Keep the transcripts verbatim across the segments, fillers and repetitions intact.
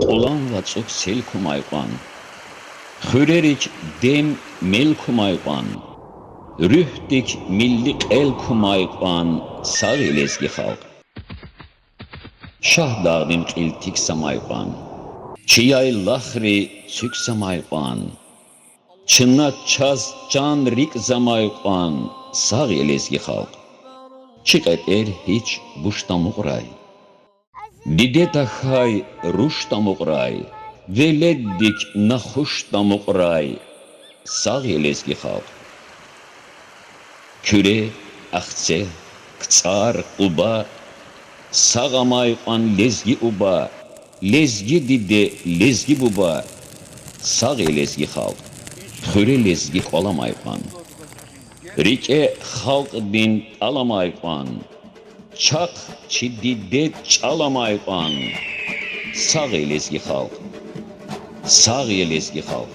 Кьулан вацӀук сел кумай кьван, хуьрерик дем, мел кумай кьван, руьгьдик милли кьел кумай кьван, сагъ я лезги халкь. Шагьдагъдин кьил тикзамай кьван, чи яйлахри цуькзамай кьван, чна чаз чан-рикӀ замай кьван, сагъ я лезги халкь. Чи кьетӀер гьич буш тамукьрай, диде тахьай руш тамукьрай, веледдик нахуш тамукьрай, сагъ я лезги халкь. Куьре, Ахцегь, КцӀар, Къуба, сагъ амай кьван лезги уба, лезги диде, лезги буба, сагъ я лезги халкь. Хуьре лезги кӀвал амай кьван, рикӀе халкьдин тӀал амай кьван, чахъ чи дидед чӀал амай кьван, сагъ я лезги халкь. Сагъ я лезги халкь.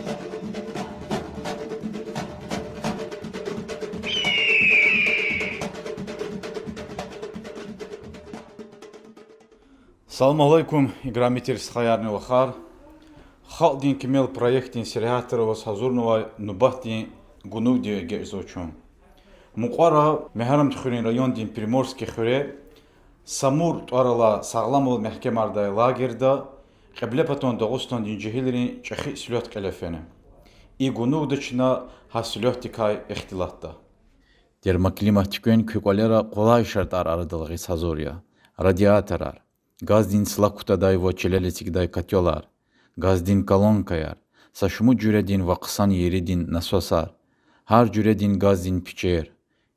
Салам алейкум, играми тир стхаярни вахар. Халкьдин кимел проектдин сергьятра аваз гьазурнавай нубатдин гунугдив эгечӀзава чун. Мукьвара Мегьарамдхуьруьн райондин Приморский хуьре Самур тӀвар алай сагъламвал мягькемардай лагерьда Кьиблепатан Дагъустандин жегьилрин чӀехи слёт кьиле фена. И гунугда чна гьа слётдикай ихтилатда. Термоклимат туьквен куь кӀвалера къулай шартӀар арадал гъиз гьазур я: радиаторар, газдин цлак кутадай ва чилел эцигдай котёлар, газдин колонкаяр, са шумуд жуьредин ва хъсан еридин насосар, гьар жуьредин газдин пичер,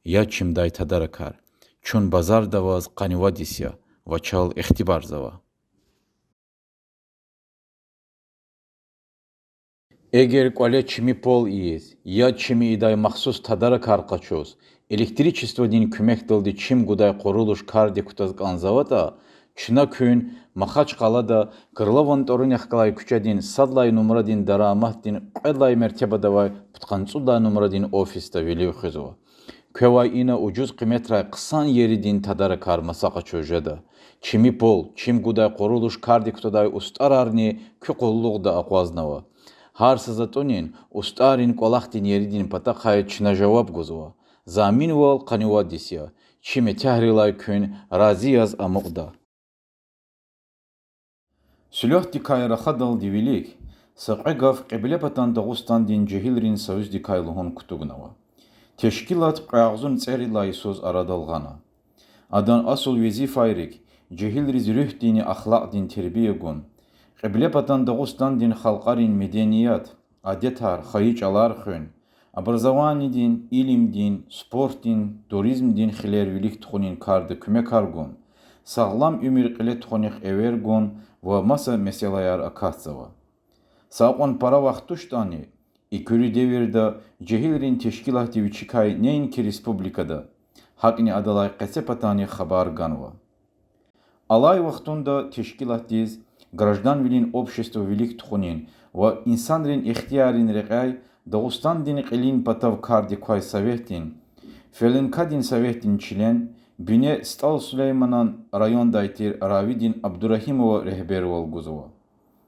яд чимдай тадаракар. Чун базарда аваз къанни вад йис я ва чал ихтибарзава. Эгер кӀвале чими пол ийиз, яд чими ийидай махсус тадаракар къачуз, электричестводин куьмекдалди чим гудай къурулуш кардик кутаз кӀанзаватӀа, чна куьн Махачкъалада Крылован тӀварунихъ галай куьчедин сад лагьай нумрадин дараматдин кьвед лагьай мертебада авай пудкъанни цӀуд лагьай нумрадин офисда вилив хуьзва. Квевай ина ужуз къиметрай хъсан еридин тадаракар маса къачуз жеда. Чими пол, чим гудай къурулуш кардик кутадай устӀарарни куь къуллугъда акъвазнава. Гьар са затӀунин, устӀаррин кӀвалахдин еридин патахъай чна жаваб гузва. Заминвал къанни вад йис я. Чи метягьрилай куьн рази яз амукьда. Слётдикай рахадалди вилик са кьве гаф Кьиблепатан Дагъустандин жегьилрин союздикай лугьун кутугнава. Тешкилат кьве агъзурни цӀерид лагьай йисуз арадал гъана. Адан асул везифайрик жегьилриз руьгьдинни ахлакьдин тербия гун, Кьиблепатан Дагъустандин халкьарин меденият, адетар, хайи чӀалар хуьн, образованидин, илимдин, спортдин, туризмдин хилер вилик тухунин карда куьмекар гун, сагълам уьмуьр кьиле тухунихъ эвер гун ва маса месэлаяр акатзава. Са акьван пара вахт туштӀани, и куьруь девирда жегьилрин тешкилатди вичикай неинки республикада, гьакӀни адалай къецепатани хабар ганва. Алай вахтунда тешкилатдиз гражданвилин общество вилик тухунин ва инсанрин ихтияррин рекьяй Дагъустандин кьилин патав кардик квай советдин, ФЛНКА-дин советдин член, бине СтӀал Сулейманан райондай тир Равидин Абдурагьимова регьбервал гузва.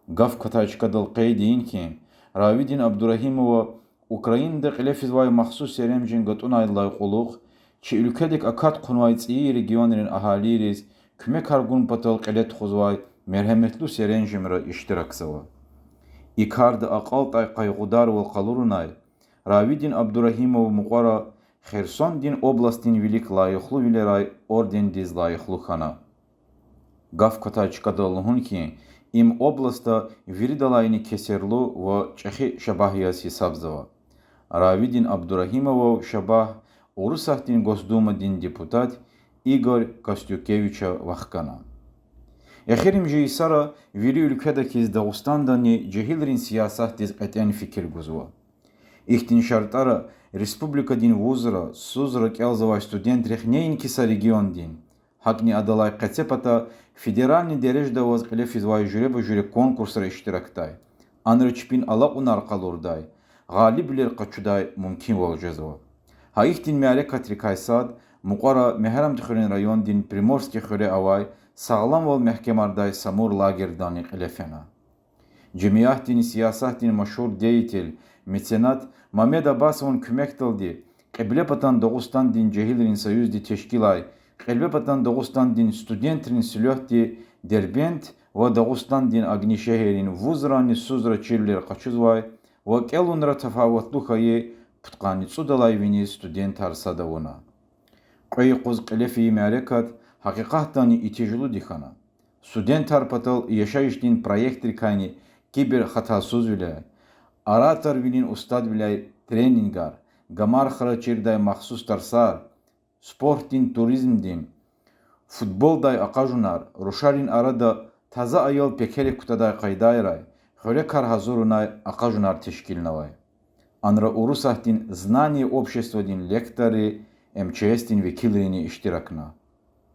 Гаф кватай чкадал къейд ийин хьи, Равидин Абдурагьимова Украинада кьиле физвай махсус серенжем гатӀунайдалай кьулухъ чи уьлкведик акат хъувунвай цӀийи регионрин агьалийриз куьмекар гун патал кьиле тухузвай мергьеметлу серенжемра иштиракзава. И карда акьалтӀай къайгъударвал къалурунай Равидин Абдурагьимов мукьвара Херсондин областдин вилик лайихлувилерай ордендиз лайихлу хьана. Гаф кватай чкадал лугьун хьи, им областда виридалайни кесерлу ва чӀехи шабагь яз гьисабзава. Равидин Абдурагьимовав шабагь Урусатдин Госдумадин депутат Игорь Костюкевича вахкана. Эхиримжи йисара вири уьлкведа хьиз Дагъустандани жегьилрин сиясатдиз кьетӀен фикир гузва. Ихьтин шартӀара республикадин вузра, ССУЗра кӀелзавай студентрихъ неинки са региондин, гьакӀни адалай къецепата федеральный дережада аваз кьиле физвай жуьреба-жуьре конкурсра иштиракдай, анра чпин алакьунар къалурдай, гъалибвилер къачудай мумкинвал жезва. Гьа ихьтин мярекатрикай сад мукьвара Мегьарамдхуьруьн райондин Приморский хуьре авай сагъламвал мягькемардай Самур лагердани кьиле фена. Жемиятдин, сиясатдин машгьур деятель, меценат Мамед Аббасован куьмекдалди Кьиблепатан Дагъустандин жегьилрин союзди тешкилай Кьиблепатан Дагъустандин студентрин слётди Дербент ва Дагъустандин Огни шегьеррин вузранни СУЗра чирвилер къачузвай ва кӀелунра тафаватлу хьайи пудкъанни цӀудалай виниз студентар сад авуна. Кьве юкъуз кьиле фейи мярекат гьакъикъатдани итижлуди хьана. Студентар патал яшайишдин проектрикайни киберхатасузвиляй, ораторвилин устадвиляй тренингар, гамархра чирдай махсус тарсар, спортдин, туризмдин, футболдай акъажунар, рушарин арада таза аял пекерик кутадай къайдайрай, хуьрекар гьазурунай акъажунар тешкилнавай. Анра Урусатдин Знание обществодин лекторри, МЧС-дин векилрини иштиракна.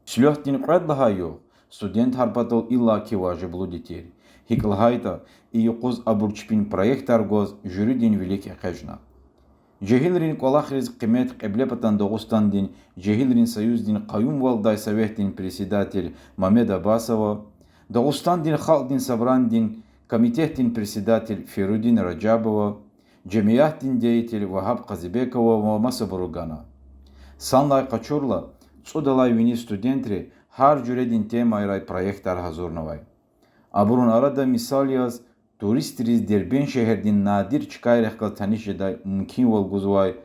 Слётдин кьвед лагьай югъ студентар патал иллаки важиблуди тир. ГьикӀ лагьайтӀа, и юкъуз абур чпин проектар гваз жюридин вилик экъечӀна. Жегьилрин кӀвалахриз къимет Кьиблепатан Дагъустандин жегьилрин союздин къаюмвалдай советдин председатель Мамед Аббасова, Дагъустандин Халкьдин Собранидин комитетдин председатель Ферудин Ражабова, жемиятдин деятель Вагьаб Къазибекова ва масабуру гана. Санлай къачурла, цӀудалай виниз студентри гьар жуьредин темайрай проектар гьазурнавай. Абурун арада, мисал яз, туристриз Дербент шегьердин надир чкайрихъ галаз таниш жедай мумкинвал гузвай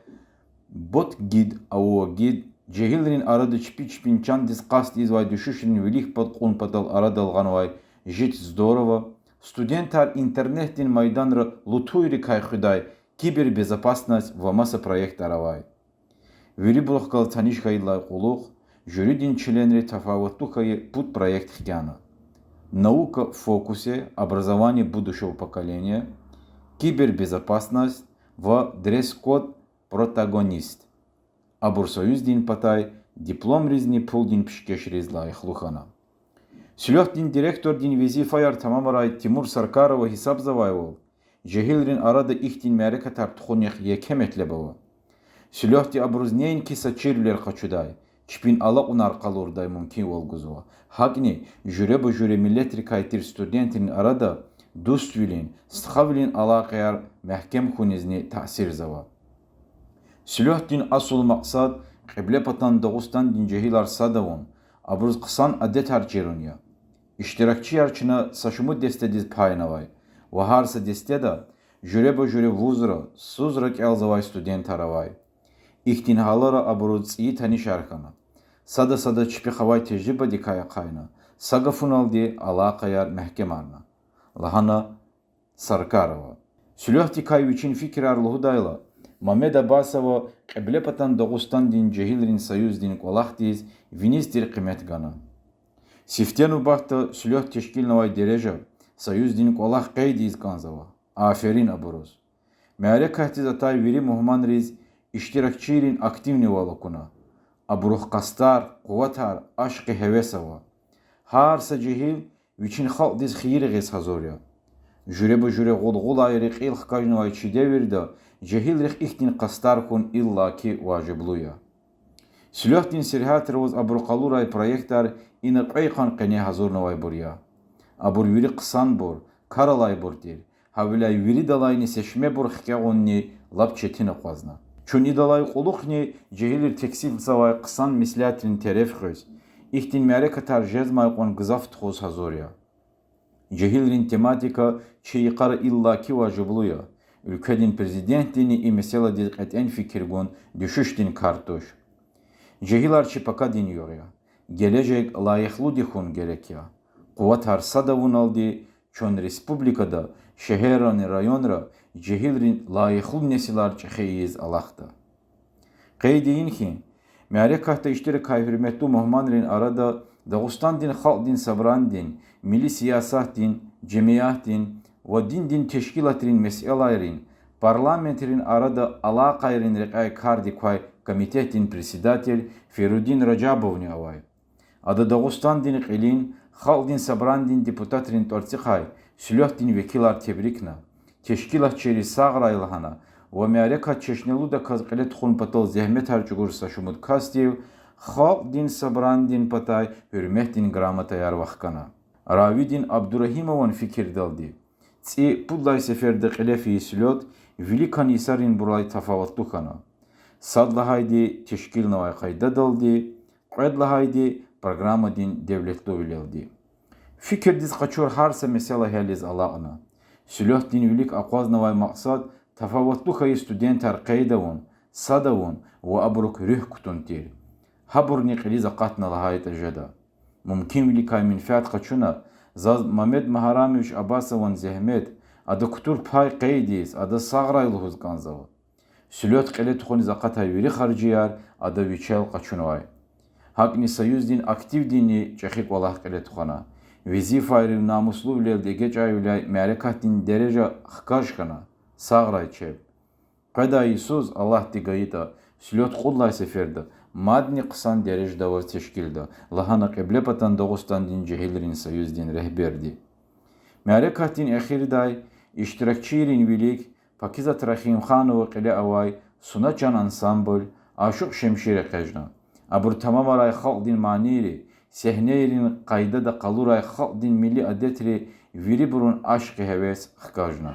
Бот гид, Ауо гид, жегьилрин арада чпи чпин чандиз къаст ийизвай дуьшуьшрин вилик пад кьун патал арадал гъанвай Жить здорово, студентар интернетдин майданра лутуйрикай хуьдай Кибербезопасность ва маса проектар авай. Вирибурухъ галаз таниш хьайидалай кьулухъ жюридин членри тафаватлу хьайи пуд проект хкяна: Наука в фокусе, Образование будущего поколения, Кибербезопасность ва Дресс-код, Протагонист. Абур союздин патай дипломризни пулдин пишкешриз лайихлу хьана. Слётдин директордин везифаяр тамамарай Тимур Саркарова гьисабзавайвал, жегьилрин арада ихьтин мярекатар тухунихъ еке метлеб ава. Слётди абуруз неинки са чирвилер къачудай, чпин алакьунар къалурдай мумкинвал гузва, гьакӀни жуьреба-жуьре миллетрикай тир студентрин арада дуствилин, стхавилин алакъаяр мягькем хьунизни таъсирзава. Слётдин асул макьсад Кьиблепатан Дагъустандин жегьилар сад авун, абуруз хъсан адетар чирун я. Иштиракчияр чна са шумуд дестедиз пайнавай ва гьар са дестеда жуьреба-жуьре вузра, СУЗра кӀелзавай студентар авай. Ихьтин гьалара абуруз цӀийи танишар хьана, сада-садаз чпихъ авай тежрибадикай ахъайна, са гафуналди, алакъаяр мягькемарна, лагьана Саркарова. Слётдикай вичин фикирар лугьудайла, Мамед Аббасова Кьиблепатан Дагъустандин жегьилрин союздин кӀвалахдиз виниз тир къимет гана. Сифте нубатда слёт тешкилнавай дережа союздин кӀвалах къейд ийиз кӀанзава. Аферин абуруз! Мярекатдиз атай вири мугьманриз иштиракчийрин активни вал акуна. Абурухъ къастар, къуватар, ашкъи-гьевес ава. Гьар са жегьил вичин халкьдиз хийир гъиз гьазур я. Жуьреба-жуьре гъулгъулайри кьил хкажнавай чи девирда жегьилрихъ ихьтин къастар хьун иллаки важиблу я. Слётдин сергьятра аваз абуру къалурай проектар ина кьве йикъан къене гьазурнавайбур я. Абур вири хъсанбур, кар алайбур тир, гьавиляй виридалайни сечмебур хкягъунни лап четин акъвазна. Чун идалай кьулухъни жегьилри текслугъзавай хъсан меслятрин тереф хуьз, ихьтин мярекатар жезмай кьван гзаф тухуз гьазур я. Жегьилрин тематика чи йикъара иллаки важиблу я. Уьлкведин Президентдини и месэладиз кьетӀен фикир гун дуьшуьшдин кар туш. Жегьилар чи пакадин югъ я. Гележег лайихлуди хьун герек я. Къуватар сад авуналди чун республикада, шегьеррани районра жегьилрин лайихлу несилар чӀехи ийиз алахъда. Къейд ийин хьи, мярекатда иштиракай гьуьрметлу мугьманрин арада Дагъустандин Халкьдин Собранидин, милли сиясатдин, жемиятдин ва диндин тешкилатрин месэлайрин, парламентрин арада алакъайрин рекьяй кардик квай комитетдин председатель Ферудин Ражабовни авай. Ада Дагъустандин Кьилин, Халкьдин Собранидин депутатрин тӀварцӀихъай слётдин векилар тебрикна, тешкилатчийриз сагърай лагьана ва мярекат чешнелудаказ кьиле тухун патал зегьметар чӀугур са шумуд касдив Халкьдин Собранидин патай Гьуьрметдин грамотаяр вахкана. Равидин Абдурагьимован фикирдалди, цӀи пуд лагьай сеферда кьиле фейи слёт виликан йисаринбурулай тафаватлу хьана. Сад лагьайди тешкилнавай къайдадалди, кьвед лагьайди программадин девлетлувилелди. Фикирдиз къачур гьар са месэла гьялиз алакьна. Слётдин вилик акъвазнавай макьсад тафаватлу хьайи студентар къейд авун, сад авун ва абурук руьгь кутун тир. Гьабурни кьилиз акъатна лагьайтӀа жеда. Мумкинвиликай менфят къачуна, заз Мамед Магьарамович Абасован зегьмет, ада кутур пай къейд ийиз, адаз сагърай лугьуз кӀанзава. Слёт кьиле тухуниз акъатай вири харжияр ада вичел къачунвай. ГьакӀни Союздин активдинни чӀехи кӀвалах кьиле тухвана. Везифайрив намуслувилелди эгечӀайвиляй мярекатдин дережа хкаж хьана. Сагърай чеб. Къведай йисуз, Аллагьди гайитӀа, слёт кьуд лагьай сеферда мадни хъсан дережада аваз тешкилда, лагьана Кьиблепатан Дагъустандин жегьилрин союздин регьберди. Мярекатдин эхирдай иштиракчийрин вилик Пакизат Рагьимханова кьиле авай Суна чан ансамбль Ашукь Шемшир экъечӀна. Абуру тамамарай халкьдин манийри, сегьнейрин къайдада къалурай халкьдин милли адетри вирибурун ашкъи-гьевес хкажна.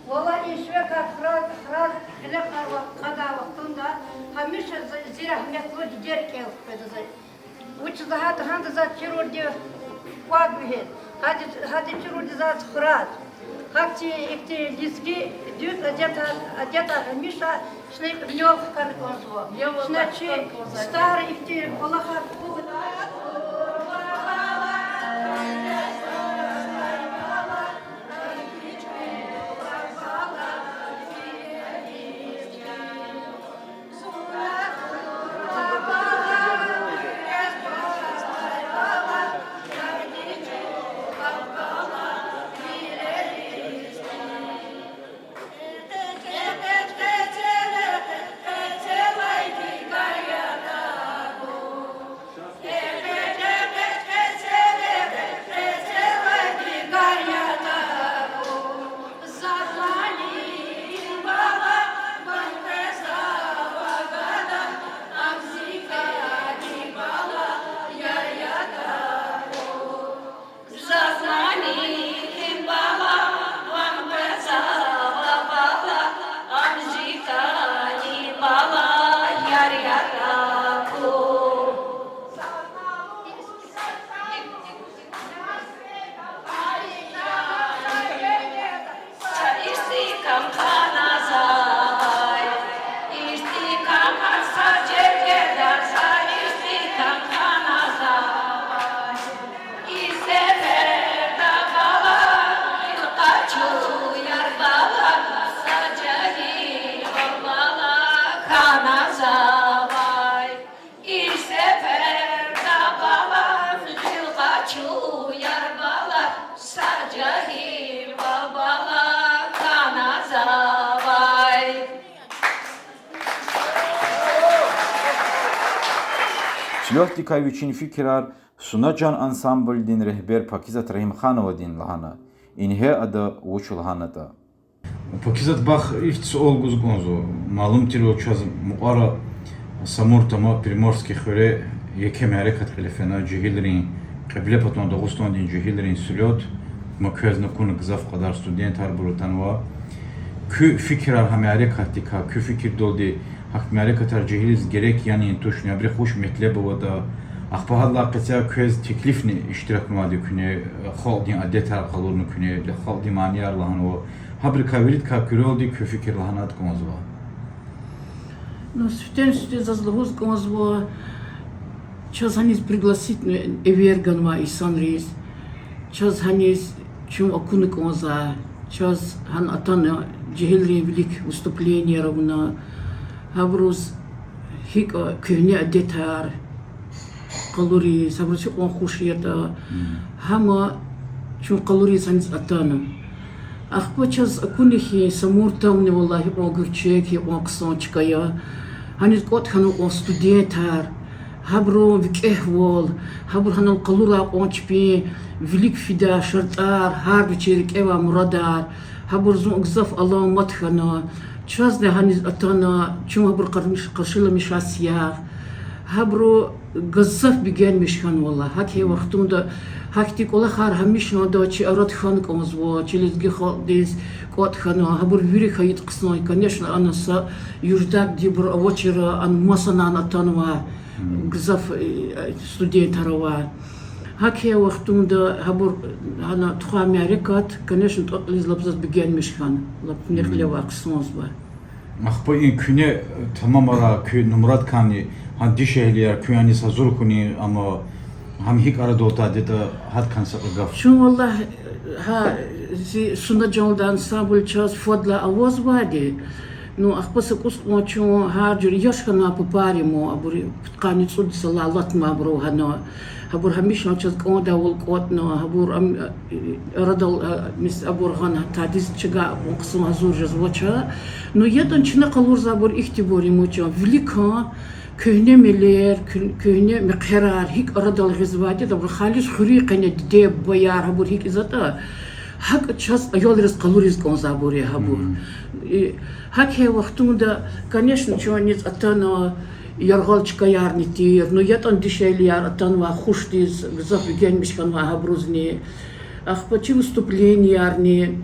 Валлагь, и шивкар хра-, хра-, гъиле хъарва кьадай вахтунда гьамиша зи, зи рагьметлу диде рикӀел хкведа за. Вучиз лагьайтӀа гьанда заз чирурди кӀватӀ вегьез. Гьади, гьади чирурди заз храз. Гьахьтин ихьтин лезги дуьз адетар, адетар гьамиша чна кьилел хкана кӀанзава. Чна чи старый ихьтин кӀвалахар тухуз. Слётдикай вичин фикирар Суна чан ансамблдин регьбер Пакизат Рагьимхановадин лагьана. Ингье ада вуч лагьанатӀа. Пакизат, вахъ ихьтин суал гуз кӀанзава. Малум тирвал, чаз мукьвара Самуртама, Приморский хуьре, еке мярекат кьиле фена, жегьилрин, Кьиблепатан Дагъустандин жегьилрин слёт, ма квез акуна гзаф кьадар студентар, абур атанва. Куь фикирар гьа мярекатдикай, куь фикирдалди, гьахьтин мярекатар жегьилриз герек яни тушни, абурухъ вуч метлеб аватӀа, ахпа гьадалай къецяй квез теклифни иштиракнавайди куьне, халкьдин адетар къалурна куьне, халкьдин манияр лагьанва, гьабурукай виридакай куьрелди куь фикир лагьана кӀанзава. Ну, сифтени-сифте заз лугьуз кӀанзава, чаз гьаниз пригласить эвер ганвай инсанриз, чаз гьаниз чун акуна кӀанзава, чаз гьана атана, жегьилрин вилик выступленияр авуна, гьабуруз гьикӀ куьгьне адетар къалуриз, гьабуруз гьикьван хуш ятӀа, гьама чун къалуриз гьаниз атана. Ахпа чаз акуна хьи, Самуртамни, валлагь, гьикьван гуьрчег, гьикьван хъсан чка я. Гьаниз кӀватӀ хьанва кьван студентар, гьабурун викӀегьвал, гьабуру гьанал къалурай кьван чпин вилик фидай шартӀар, гьар вичин рикӀевай мурадар, гьабур зун гзаф аламат хьана. Чазни гьаниз атана, чун гьабур къарш-, къаршиламишай саягъ. Гьабуру гзаф бегенмиш хьанвайла. Гьакӏ хьайи вахтунда гьахьтин кӏвалахар гьамишанда чи арада хьана кӏанзава, чи лезги халкьдиз кӏватӏ хьана, гьабур вири хьайитӏа хъсан, конечно, ана са юждагдинбур авачир, ана масанани атанвай гзаф, э, студентар авай. Гьакӏ хьайи вахтунда гьабур, гьана тухвай мярекат, конечно, тӏвакьиз лап заз бегенмиш хьана, лап куьне кьиле авай хъсанзава. Ахпа и куьне тамамарай, куь нумрадикайни, гьа дишегьлияр куьн аниз гьазур хьунин, амма гьам гьикӏ арадал атайди ятӏа, гьадакай са кьве гаф. Чун, валлагь, гьа, зи Сунажанлуди ансамбль чаз фадлай авазвайди. Ну, ахпа са кӏус кьван чун гьар жуьре яш хьанвай папар я ман, абур пудкъанни цӏуд йисалай алатнавайбур ава гьана. Гьабур гьамишанда чаз кӏандайвал кӏватӏна, гьабур ам-, арадал, а, мис абур гъана, гьатта адиз чага кьван хъсан гьазур жезвач. Ну, ятӏани чна къалурзавайбур ихьтинбур я ман, чан виликан куьгьне мелер, куь-, куьгьне мехъерар гьикӏ арадал гъизвайди, абур халис хуьруьн къене диде-бубаяр, гьабур гьикӏ ийизватӏа, гьакӏ чаз аялриз къалуриз кӏанзавайбур я гьабур. Гьакӏ хьайи вахтунда, конечно, чун аниз атана яргъал чкаярни тир, ну, ятӏани дишегьлияр атанвай хушдиз, гзаф бегенмиш хьанвай гьабурузни. Ахпа чи выступлениеярни,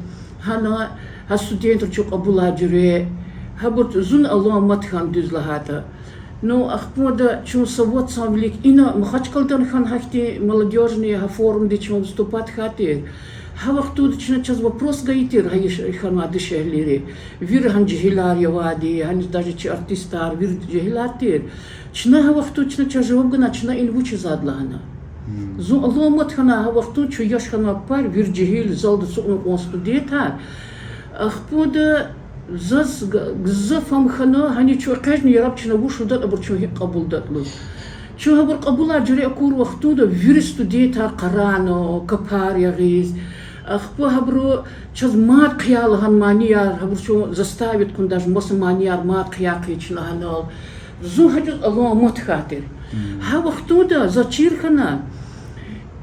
гьана, гьа студентри чун кьабулай жуьре, гьабур зун аламат хьана, дуьз лагьайтӏа. Ну, ахпа ада чун са вацран вилик ина Махачкъаладани хьана гьахьтин молодёжный гьа форумдиз чун выступать хьайи тир. Гьа вахтунда чна чаз вопрос гайи тир, гьа яш хьанвай дишегьлийри. Вири гьана жегьилар я авайди, гьаниз даже чи артистар, вири жегьилар тир. Чна гьа вахтунда чна чаз жаваб гана, чна ина вучиз ийида лагьана. Зун аламат хьана, гьа вахтунда чун яш хьанвай папар, вири жегьил, залда ацукьна кьван студентар. Ахпа ада заз г-, гзаф ам хьана, гьана чун экъечӏна, яраб чна вуч лугьудатӏа, абур чун гьикӏ кьабулдатӏа лугьуз. Чун гьабур кьабулай жуьре акур вахтунда вири студентар къарагъна, капар ягъиз. Ахпа гьабуру чаз мад хъия лагьана манияр, гьабур чун заставить хъувуна даже маса манияр мад хъия хъийиз чна гьанал. Зун гьа чӏавуз аламат хьайи тир. Гьа вахтунда заз чир хьана,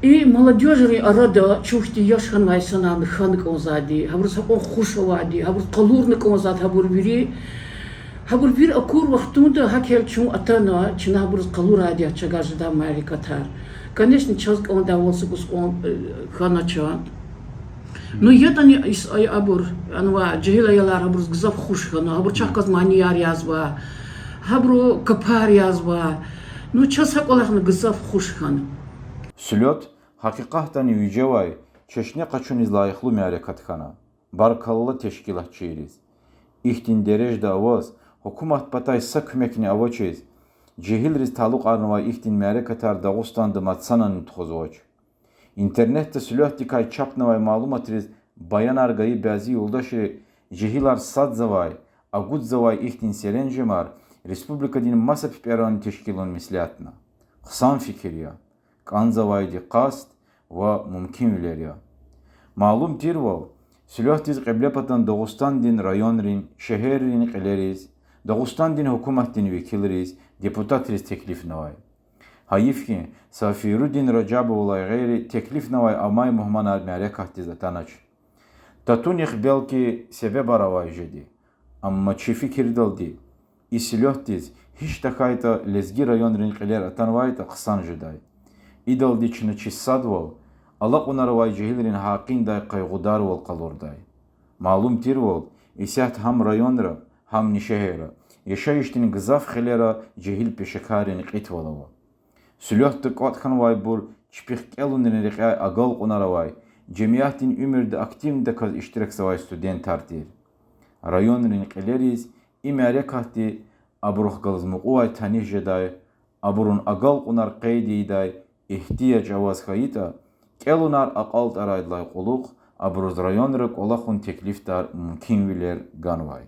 и молодёжьрин арада чун хьтин яш хьанвай инсанарни хьана кӏанзавайди, гьабуруз гьакьван хуш авайди, гьабуруз къалурна кӏанзавайди гьабур вири. Гьабур вири акур вахтунда гьакӏ хьайила чун атана, чна гьабуруз къалурайди я чавай жедай мярекатар. Конечно, чаз кӏандайвал са кӏус кьван, э, хьанач. Ну, ятӏани ис-, ай, абур, анва, жегьил аялар, гьабуруз гзаф хуш хьана, гьабуру чахъ галаз манияр язава, гьабуру капар язава. Ну, чаз гьа кӏвалахни гзаф хуш хьана. Слёт гьакъикъатдани вижевай, чешне къачуниз лайихлу мярекат хьана. Баркалла тешкилатчийриз. Ихьтин дережада аваз, гьукуматдин патай са куьмекни авачиз, жегьилриз талукьарнавай ихьтин мярекатар Дагъустанда мад санани тухузвач. Интернетда Слётдикай чапнавай малуматриз баянар гайи бязи юлдашри жегьилар садзавай, агудзавай ихьтин серенжемар республикадин маса пипӏерани тешкилун меслятна. Хъсан фикир я, кӏанзавайди къаст ва мумкинвилер я. Малум тирвал, Слётдиз Кьиблепатан Дагъустандин районрин, шегьеррин кьилериз, Дагъустандин гьукуматдин векилриз, депутатриз теклифнавай. Гьайиф хьи, Сафирудин Ражабовалай гъейри теклифнавай амай мугьманар мярекатдиз атанач. Татунихъ белки себебар авай жеди. Амма чи фикирдалди, и Слётдиз гьич тахьайтӏа лезги районрин кьилер атанвайтӏа хъсан жедай. Идалди чна чи садвал, алакьунар авай жегьилрин гьакъиндай къайгъударвал къалурдай. Малум тирвал, исятда гьам районра, гьамни шегьерра, яшайишдин гзаф хилера жегьил пешекаррин кьитвал ава. Слётда кӏватӏ хьанвайбур чпихъ кӏелунрин рекьяй агалкьунар авай, жемятдин уьмуьрда активдаказ иштиракзавай студентар тир. Районрин кьилериз и мярекатди абурухъ галаз мукьувай таниш жедай, абурун агалкьунар къейд ийидай игьтияж аваз хьайитӏа, кӏелунар акьалтӏарайдалай кьулухъ абуруз районра кӏвалахун теклифдай мумкинвилер ганвай.